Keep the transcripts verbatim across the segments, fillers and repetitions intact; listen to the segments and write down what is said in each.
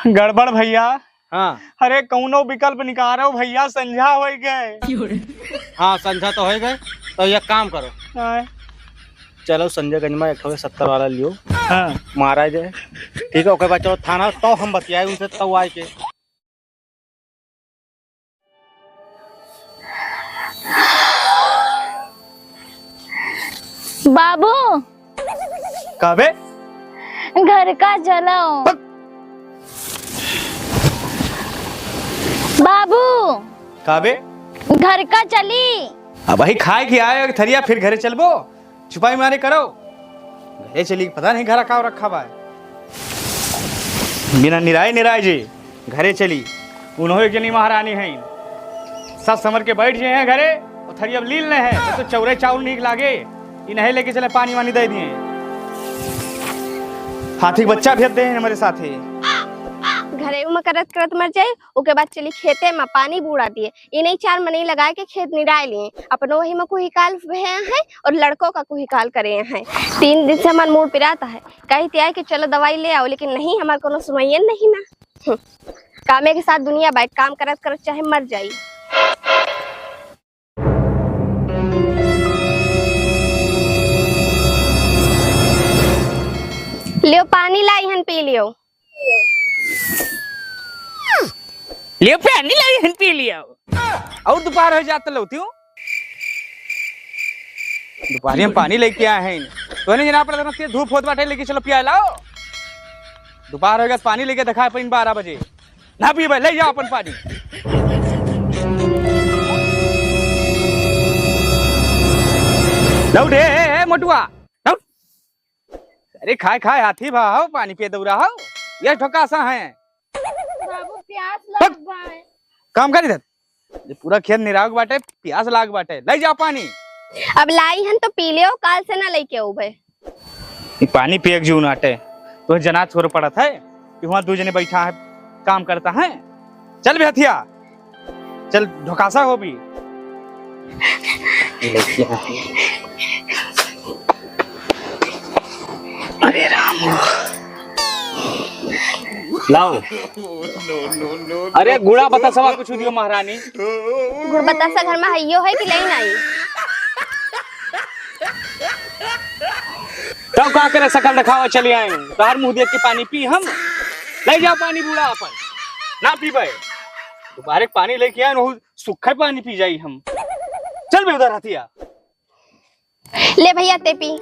गड़बड़ भइया। हाँ। अरे कउनो विकल्प निकारो भइया, संझा होइ गए। हाँ, संझा तो होइ गए, तो एक काम करो। हाँ। चलो संजयगंज मा एक ठो सत्तर वाला लियो। हाँ। मारा जाए। ठीक है, ओके बाद चलो थाना, तो हम बतियाए उनसे, तो आए के। बाबू। का बे? घर का चलो। बाबू। का बे? घर का चली। अबहीं खाए के आए हो थरिया, फिर घरे चलबो? छुपाई मारे करो। घरे चली, पता नहीं घरा का रखा बा। बिना निराए निराए जी, घरे चली। उन्हों एक जनी महारानी हैं, सस समर के बैठ गए हैं घरे, और थरिया लील नहीं है, तो चौरे चाउर नीक लागे, इन्हें लेके चले पानी वानी दे दिए। हाथी के बच्चा भेज दे हैं हमारे साथे। घरे में करत करत मर जाए, ओके बाद चली खेते में पानी बूड़ा दिए। इन्हीं चार मनई लगाए के खेत निराए लिए, अपनो वही में कुहिकाल भए हैं और लड़कों का कुहिकाल करे हैं। तीन दिन से हमार मूड पिराता है, कही ते आए कि चलो दवाई ले आओ, लेकिन नहीं, हमार कोनो सुनवाइयन नहीं ना। हम्म, कामे के साथ दुनिया बाय, काम करत करत चाहे मर जाई। लियो पानी लाई हन, पी लियो। लियो पानी लाई हन, पी लियो। और दोपहर हो जात लौतियो। दोपहरिया में पानी लेके आए हैं। तो नहीं जना पड़ा था, धूप होत बाटे, लेके चलो पिया लाओ। दोपहर हो गया, पानी लेके दिखाए अपन बारह बजे। ना पीबे, ले जाओ अपन पानी। लौट, ए, ए, ए, मोटुआ, लौट। अरे खाए, खाए, हाथी भा हो, पानी पिए दौरा हो, ये ठोकासा है। बाबू, प्यास हट। लाग बा है। काम करी दे। ये पूरा खेत निराग बाटे, प्यास लाग बाटे, ले जाओ पानी। अब लाई हन तो पी लियो, काल से ना लेके आउबे। ई पानी पिए के जून आटे, तो जना छोड़ पड़त है कि वहाँ दू जने बैठा है, काम करता है। चल बे हथिया, चल ढोकासा हो भी। अरे राम। लाओ। अरे गुड़ा बतासवा कुछ दियो महारानी। गुड़ बतासा घर में हइयो है कि लेन आई? तब का करे, सकल देखावा चली आए हूँ। तोहार मुँह देख के पानी पी हम। ले जाओ पानी बूड़ा अपन। ना पीबे। दोबारे पानी लेके आए, वहू सूखा पानी पी जाई हम। चल बे उधर हथिया। ले भइया ते पी।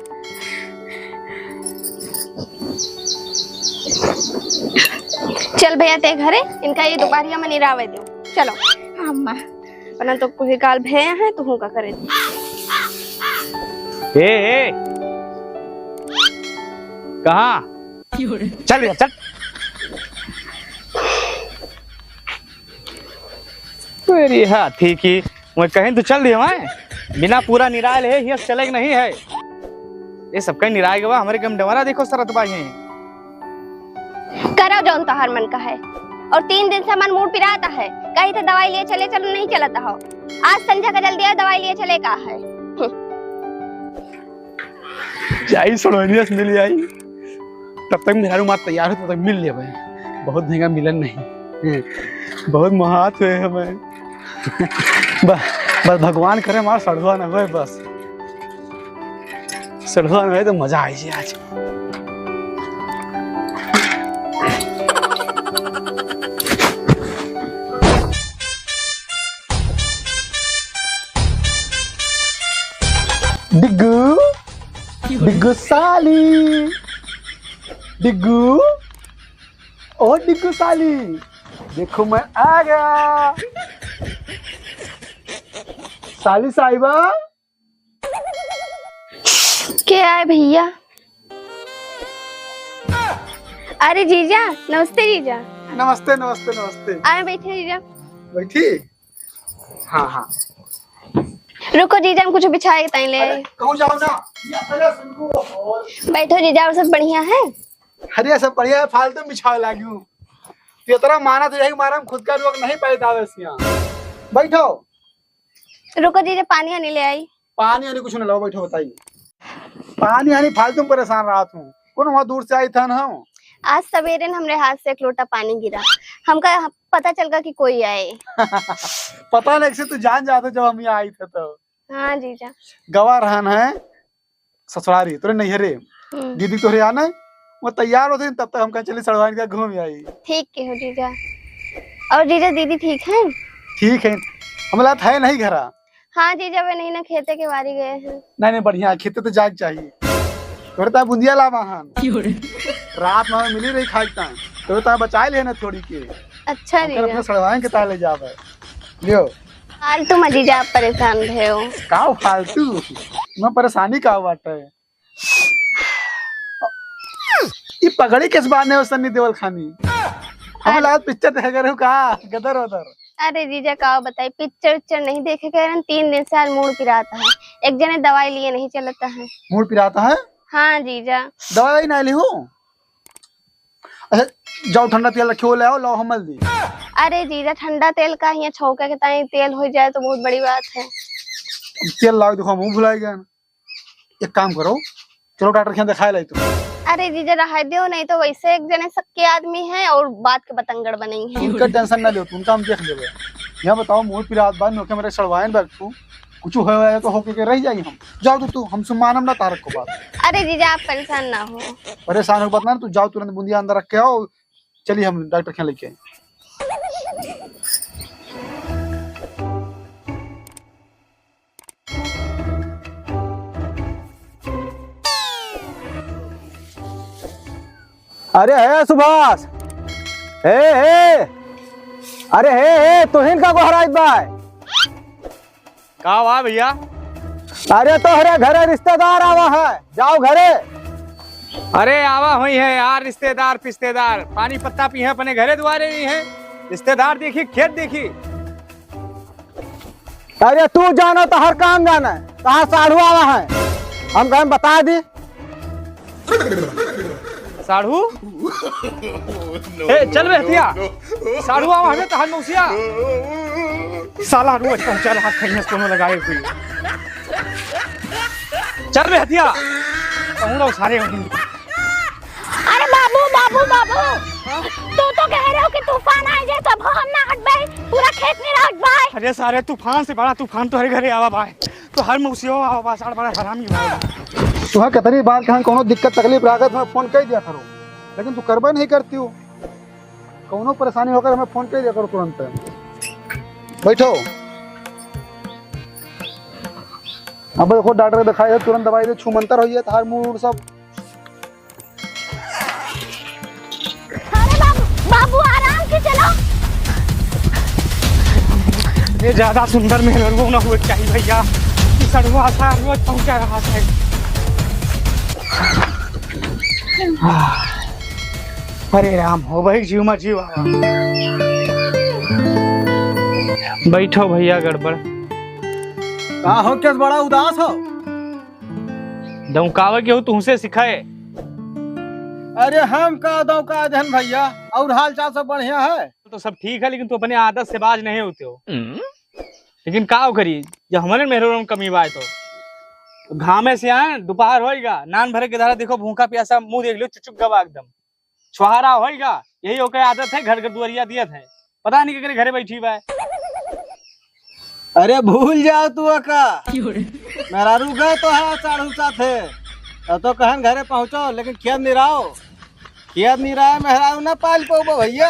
चल भइया ते घरे, इनका ये दोपहरिया में निरावे दो। चलो। अम्मा, अपना तो कोई काल भय है, तू का करे। ए, ए। कहाँ? चल भइया, चल। अरे हाथी की, मैं कहीं तो चल दिया मैं, बिना पूरा निराय ले, ये चले के नहीं है। ये सबका निराय गवा, हमरे गम डमरा देखो सरत बाई हैं। करो जौन तोहार मन का है, और तीन दिन से हमार मूड पिराता है, कहीं तो दवाई लिए चले, चलो नहीं चलता हो, आज संझा का जल्दी आओ, दवाई लिए चले का है। हम्म। जाई सड़वनिया से मिल जाई, तब तक मेहरारू मार तैयार हो, तब तक मिल लेबे। बहुत महंगा मिलन नहीं, बहुत महात हुए हमें। ब-, बस भगवान करे हमार सड़ुआ न होए, बस सड़ुआ न होए तो मजा आई जी आज। डिग्गू, डिग्गू साली, डिग्गू, ओ डिग्गू साली, देखो मैं आ गया। साली साहिबा। के आए भइया? अरे जीजा, नमस्ते जीजा। नमस्ते, नमस्ते, नमस्ते। आए बैठे जीजा। बैठी? हाँ, हाँ। रुको जीजा, हम कुछ बिछाए ताई ले। अरे, कहूँ जाओ ना। या पहले सुन लो। बैठो जीजा, और सब बढ़िया है? अरे, सब बढ़िया है, फालतू में बिछावे लागी हूँ। ये तरह माना तो यही मारा, हम खुद का रोक नहीं पाए दावे सिया। बैठो। रुको जीजा, पानी आनी ले आई। पानी आनी कुछ ना लाओ, बैठो बताइए। पानी आनी फालतू में परेशान रहत हूँ। कौन वहाँ दूर से आई थन हम? आज सवेरे न हमरे हाथ से एक लोटा पानी गिरा, हमका पता चल गा कि कोई आए। पता नहीं, ऐसे तू जान जाते जब हम यहाँ आई थे तो। हाँ जीजा। गवा रहन है ससुरारी, तोरे नैहरे। हम्म। दीदी तोहरे आना है, वो तैयार होते हैं, तब तक हम कहीं चले सड़वाइन का घूम आई। ठीक के हो जीजा। और जीजा, दीदी ठीक है? ठीक है, हमला है नहीं घरा। हाँ जीजा, वे नहीं ना खेते के वारी गए हैं। नहीं, नहीं, बढ़िया है, खेते तो जाग चाहिए। तोरे ता बुंदिया लावा हन। क्यों रे? रात में हमें मिली रही खाए ता, तोरे ता बचाए ले ना थोड़ी के। अच्छा हमका जीजा। अपना सड़वाइन के ताले जावे। लियो। फालतू में जीजा आप परेशान रहे हो। का फालतू? मैं परेशानी का बात है? ई पगड़ी किस बात है सन्नी देवल खानी? हम अरे लाल पिक्चर देख रहे हो का? गदर उधर। अरे जीजा का बताई, पिक्चर उच्चर नहीं देखे के रहन, तीन दिन से आज मूड पिराता है। एक जने दवाई लिए नहीं चलता है। मूड पिराता है? हाँ जीजा। दवाई ना ली हूँ। अच्छा, जाओ ठंडा तेल रखे हो, ले आओ, लाओ हम मल दी। अरे जीजा, ठंडा तेल का हियाँ छौंके के ताई तेल हो जाए तो बहुत बड़ी बात है। तेल लाओ, देखो हम भुलाई गए। एक काम करो, चलो डॉक्टर के यहाँ दिखाए लाई तुम। अरे जीजा, रहाई दियो, नहीं तो वैसे एक जने शक के आदमी है और बात के बतंगड़ बनी है। उनका टेंशन ना लियो, उनका हम देख लेबे। यहाँ बताओ, मूड पिरात बा, नोके मेरे सड़वाइन बैठ तू, कुछ होए होए तो होके के रह जाई हम। जाओ तो तू, हम सुमानम ना तारक को बात। अरे जीजा, आप परेशान ना हो। परेशान हो बात ना, तू जाओ तुरंत बुंदिया अंदर रख के आओ, चलिए हम डॉक्टर के यहाँ लेके आए। अरे हे सुभाष, हे, हे, अरे हे, हे, तुहिन का गोहराइत बाय? का हुआ भैया? अरे तोहरे घरे रिश्तेदार आवा है, जाओ घरे। अरे आवा हुई है यार रिश्तेदार पिश्तेदार, पानी पत्ता पी है अपने घरे दुआरे नहीं है, रिश्तेदार देखी खेत देखी। अरे तू जानो तो हर काम जाने, कहाँ साढ़ू आवा है, हम कहें बता दी। साढ़ू? ए, चल बे हथिया। साढ़ू आवा हमें तहन मौसिया। साला रोज पहुंचा रहा खैया कोनो लगाए हुई। चल बे हथिया। कहूँ ना सारे हो। अरे बाबू, बाबू, बाबू, तू तो कह रहे हो कि तूफान आए जाए तब हम ना हटबे, पूरा खेत में रहत बाय। अरे सारे तूफान से बड़ा तूफान तोहरे घरे आवा बाय। तो हर मौसियो आवा बा, सार बड़ा हरामी बा। तुहा कतरी बार कहाँ कोनो दिक्कत तकलीफ लागत हमें फोन कर दिया करो, लेकिन तू करबे नहीं करती हो। कोनो परेशानी होकर हमें फोन कर दिया करो तुरंत। बैठो। अब देखो डॉक्टर के दिखाई दे, तुरंत दवाई दे, छू मंतर होइए, तार मूड़ सब। अरे बाबू, बाबू, आराम से चलो। ये ज्यादा सुंदर मेहररुआ ना हुए चाहिए भैया, कि सड़ुआ सा रोज पहुंचा रहा है। अरे राम हो भाई, जीव मा जीव आवा। बैठो भैया, गड़बड़। का हो, केस बड़ा उदास हो? दौकावे के हो तुमसे सिखाए। अरे हम का दौका देहन भैया, और हाल चाल सब बढ़िया है? तो सब ठीक है, लेकिन तू अपने आदत से बाज नहीं होते हो। हम्म। लेकिन का करी, जब हमारे मेहररुआ में कमी बाय तो घामे से आए, दोपहर होइगा, नान भरे के धारा देखो, भूखा प्यासा मुंह देख लो, चुचुक गवा एकदम। छुहारा होइगा, यही ओके आदत है, घर घर दुआरिया दियत है। पता नहीं केकरे घरे बैठी बा। अरे भूल जाओ तू अका। क्यों रे? मेहरारू गए तो है साढ़ू साथे। तब तो कहन घरे पहुँचो, लेकिन खेत निराओ। खेत निराए मेहरारू ना पाल पउबो भैया।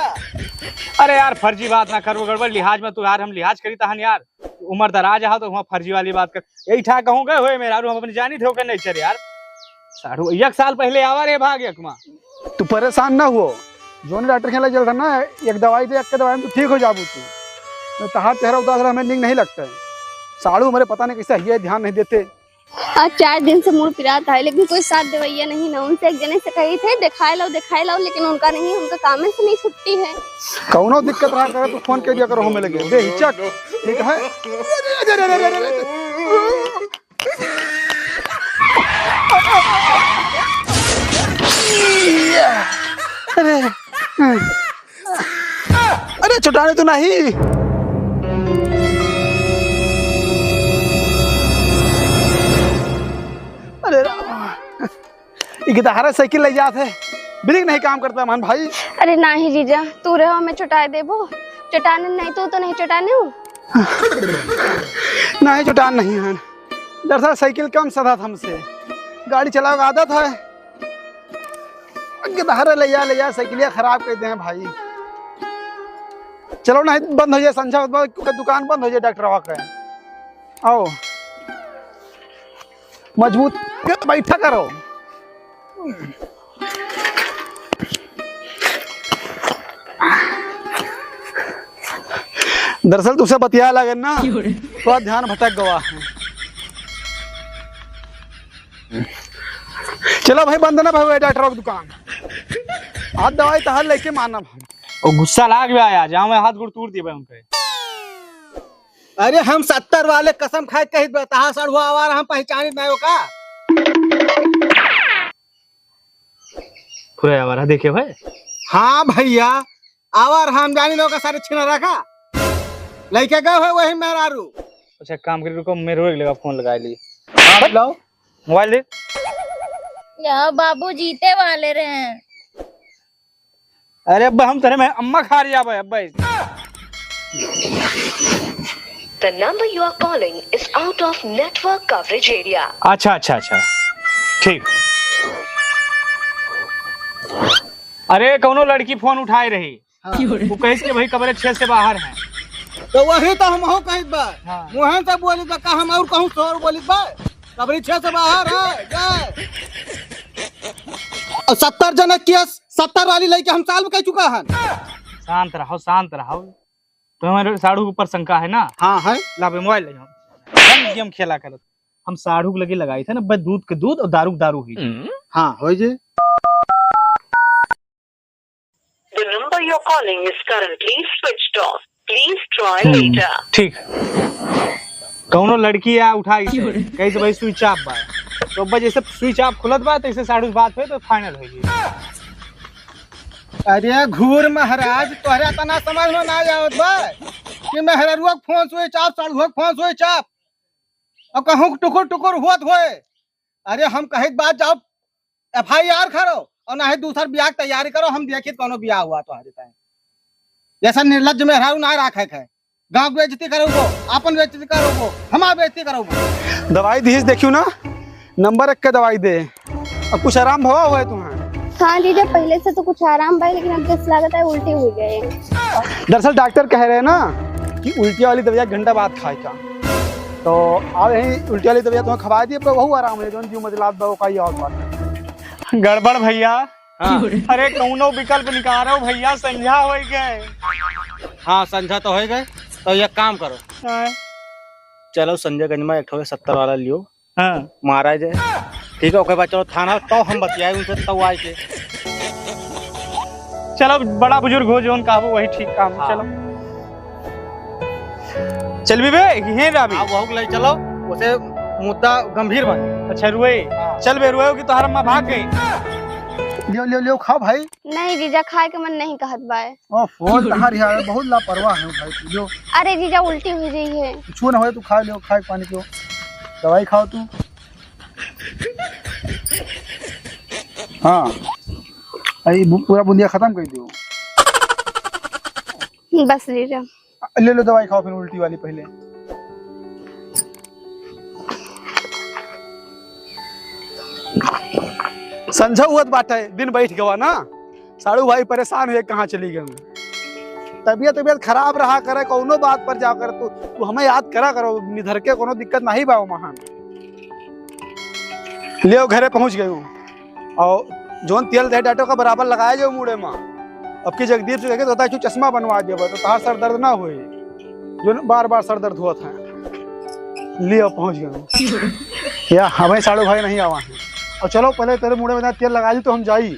अरे यार, फर्जी बात ना करो, गड़बड़ लिहाज में तू यार, हम लिहाज करी तहन यार। उम्र दराज हा तो हुआ फर्जी वाली बात कर। यही ठा कहूँ गए हुए मेहरारू, हम अपनी जानी थे ओकर नेचर यार। साढ़ू एक साल पहले आवा रे भाग एक माँ। तू परेशान ना हुओ, जोन डॉक्टर खेला चल रहा ना, एक दवाई दे, एक के दवाई में तू ठीक हो जाबू तू। न तहार चेहरा उदास रहा, हमें नीक नहीं लगता है। साढ़ू हमारे पता नहीं कैसे हिये ध्यान नहीं देते। आज चार दिन से मूड़ पिरात है, लेकिन कोई साथ देवैया नहीं ना। उनसे एक जने से कही थे, "देखाए लाओ, देखाए लाओ," लेकिन उनका नहीं, उनका कामे से नहीं छुट्टी है। कौनो दिक्कत रहा करे तो फोन कर दिया करो, हमें लगे बेहिचक, ठीक है? अरे, अरे, चुटाने तो नहीं। अरे राम, ई गिदहरा साइकिल ले जात है। ब्रेक नहीं काम करता मान भाई। अरे नाही जीजा, तू रहो, हमें चोटाए देबो। चोटाने नहीं, तू तो नहीं चोटाने हो। नाही, चोटान नहीं है। दरअसल साइकिल कम सधत हमसे, गाड़ी चलावे के आदत है। गदहरे ले जा, ले जा, साइकिलिया खराब कर दे हैं भाई। चलो ना, बंद हो जाए, संझा के बाद दुकान बंद हो जाए डॉक्टरवा के। आओ, मजबूत बैठा करो। दरअसल तुमसे बतिया लगे ना, थोड़ा ध्यान भटक गवा है। चलो भाई, बंद ना भाई, डॉक्टर की दुकान। आज दवाई तहार लेके मानना भाई। ओ गुस्सा लाग गया यार, जहाँ मैं हाथ गोड़ तोड़ दिए भाई उनके। अरे हम सत्तर वाले कसम खाए कहित बा, तहार सड़ुआ आवार हम पहचानित नहीं हो का? पूरा आवार है, देखे भाई। हाँ भैया, आवार हम जानी लोग का सारे छिना रखा। लइके गए हो वही मेहरारू। अच्छा, काम करी, रुको, मेरे एक लगा फोन लगा ली। हाँ, बुलाओ। मोबाइल दे। या बाबू जीते वाले रहे हैं। अरे अब्बा, हम तेरे में अम्मा खा रही है अब्बा। The number you are calling is out of network coverage area. अच्छा, अच्छा, अच्छा, ठीक। अरे, कौनो लड़की फोन उठाए रही। हाँ। वो कहिस कि भाई कवरेज क्षेत्र से बाहर है। तो वही तो हमहू कहित बा। हाँ। मोहन से बोलित बा, का हम और कहूँ शोर बोलित बा? कवरेज क्षेत्र से बाहर है, गए। और सत्तर जन केस, सत्तर वाली लइके हम साल में कह चुका हन। शांत रहो, शांत रहो। तो हमारे साढ़ू के ऊपर शंका है ना? हाँ, है। ला बे, मोबाइल ले जाओ। हम गेम खेला करत। हम साढ़ू के लगे लगाई थे ना, बस दूध के दूध और दारू के दारू हुई। हाँ, हो जे। The number you're calling is currently switched off. Please try हम्म, later. ठीक। कौनो लड़की आ उठाई से, कहीं से भाई स्विच ऑफ बा। तो बस जैसे स्विच ऑफ खुलत बा, तो इसे साढ़ू से बात होई तो फाइनल होई। अरे घूर महाराज, तोहरे इतना समझ में ना आवत बा कि मेहररुआ के फोन स्विच ऑफ, साढ़ुआ के फोन स्विच ऑफ, और कहूँ टुकुर टुकुर होत होए। अरे हम कहित बात जाओ एफ आई आर करो और ना ही दूसर बियाह के तैयारी करो, हम देखित कौनो बियाह हुआ तो हमारे ताई। जैसा निर्लज्ज मेहरारू ना राखे है, गाँव के बेइज्जती करो वो, आपन बेइज्जती करो वो, हमार बेइज्जती करो वो। दवाई दीस देखियो ना, नंबर एक के दवाई दे। अब कुछ आराम भवा हुआ है तुम्हें? हाँ जीजा, पहले से तो कुछ आराम भाई, लेकिन अब जैसे लागत है उल्टी हुई गई। दरअसल डॉक्टर कह रहे हैं ना कि उल्टी वाली दवाई एक घंटा बाद खाए का, तो अब यही उल्टी वाली दवाई तुम्हें खवा दिए, पर वहू आराम है, जौन जीव मचलात बा, वो का ही और बात है। गड़बड़ भैया। हाँ। अरे कौनो विकल्प निकालो भैया, संझा हो गए। हाँ, संझा तो हो गए, तो एक काम करो। हाँ। चलो संजयगंज में एक ठो सत्तर वाला लियो। हाँ। मारा जाए। ठीक है, ओके बाद चलो थाना, तो हम बतियाए उनसे, तो आए के। चलो, बड़ा बुजुर्ग हो, जौन कहबो वही ठीक काम। हाँ। चलो। चल भी बे, यहीं रह भी। हाँ, वहू के ले चलो, उसे मुद्दा गंभीर बने। अच्छा, रुए। हाँ। चल बे, रुए कि तोहरा माँ भाग गई। लियो, लियो, लियो, खाओ भाई। नहीं जीजा, खाए के मन नहीं कहत बाय। ओफो, तहार यार बहुत लापरवाह है भाई तू, जो। अरे जीजा, उल्टी हो रही है। कुछ ना होए, तू खा लियो, खाए पानी पियो, दवाई खाओ तू। हाँ, अरे बु-, पूरा बुंदिया खत्म कर दियो। बस जीजा। ले लो दवाई खाओ फिर उल्टी वाली पहले। संझा हुअत बाटे, दिन बैठ गवा ना, साढ़ू भाई परेशान हुए, कहाँ चली गई? तबियत, तबियत खराब रहा करे, कौनो बात पर जाओ करे, तू, तू हमें याद करा करो, निधर के कौनो दिक्कत नहीं बा महान। ले घरे पहुँच गए हूँ। और जौन तेल दे डाटो का बराबर लगाए जो मुड़े में। अब की जगदीप से कहे तो होता है, "चश्मा बनवा देबो तो तहार सर दर्द ना होई, जो बार बार सर दर्द हुआ था।" लियो पहुँच गए। या हमें साढ़ू भाई नहीं आवा है। और चलो पहले तेरे मुड़े में तेल लगा दी तो हम जाई,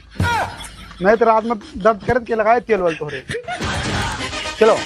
नहीं तो रात में दर्द करे के लगाए तेल वाल तोहरे। चलो।